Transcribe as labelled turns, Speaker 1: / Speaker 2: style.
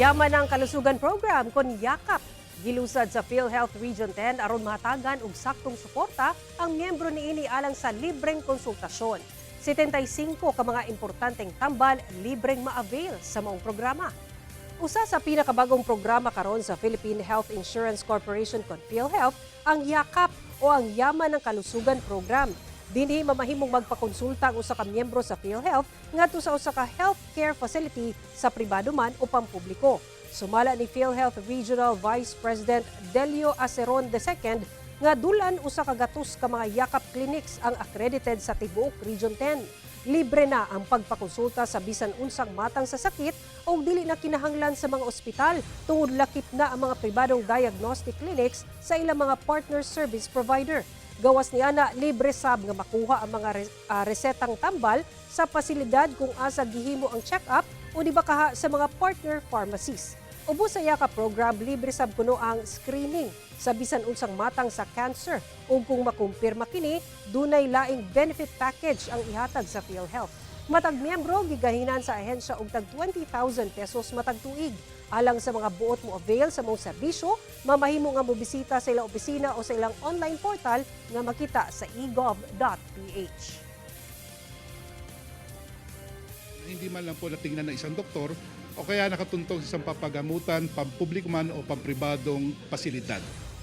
Speaker 1: Yaman ang Kalusugan Program kon Yakap gilusad sa PhilHealth Region 10 aron mahatagan og saktong suporta ang miyembro niini alang sa libreng konsultasyon. 75 ka mga importanteng tambal libreng ma-avail sa maong programa. Usa sa pinakabagong programa karon sa Philippine Health Insurance Corporation kon PhilHealth ang Yakap o ang Yaman ng Kalusugan Program. Dinhi mamahimong magpakonsulta ang usa ka miyembro sa PhilHealth ngadto sa usa ka healthcare facility sa pribado man o pampubliko. Sumala ni PhilHealth Regional Vice President Delio Aceron II nga dulan 100 ka mga Yakap clinics ang accredited sa tibuok Region 10. Libre na ang pagpakonsulta sa bisan unsang matang sa sakit o dili na kinahanglan sa mga ospital tungod lakip na ang mga pribadong diagnostic clinics sa ilang mga partner service provider. Gawas niana, libre sab nga makuha ang mga resetang tambal sa pasilidad kung asa gihimo ang check-up o di ba kaha sa mga partner pharmacies. Ubos sa Yakap program, libre sab kuno ang screening sa bisan unsang matang sa cancer ug kung makumpirma kini, dunay laing benefit package ang ihatag sa PhilHealth. Matag miyembro gigahinan sa ahensya og tag 20,000 pesos matag tuig. Alang sa mga buot mo avail sa maong serbisyo, mamahimo nga mobisita sa ilang opisina o sa ilang online portal nga makita sa egov.ph.
Speaker 2: Hindi man lang po natingnan ng isang doktor o kaya nakatuntong sa isang papagamutan, pampubliko man o pampribadong pasilidad.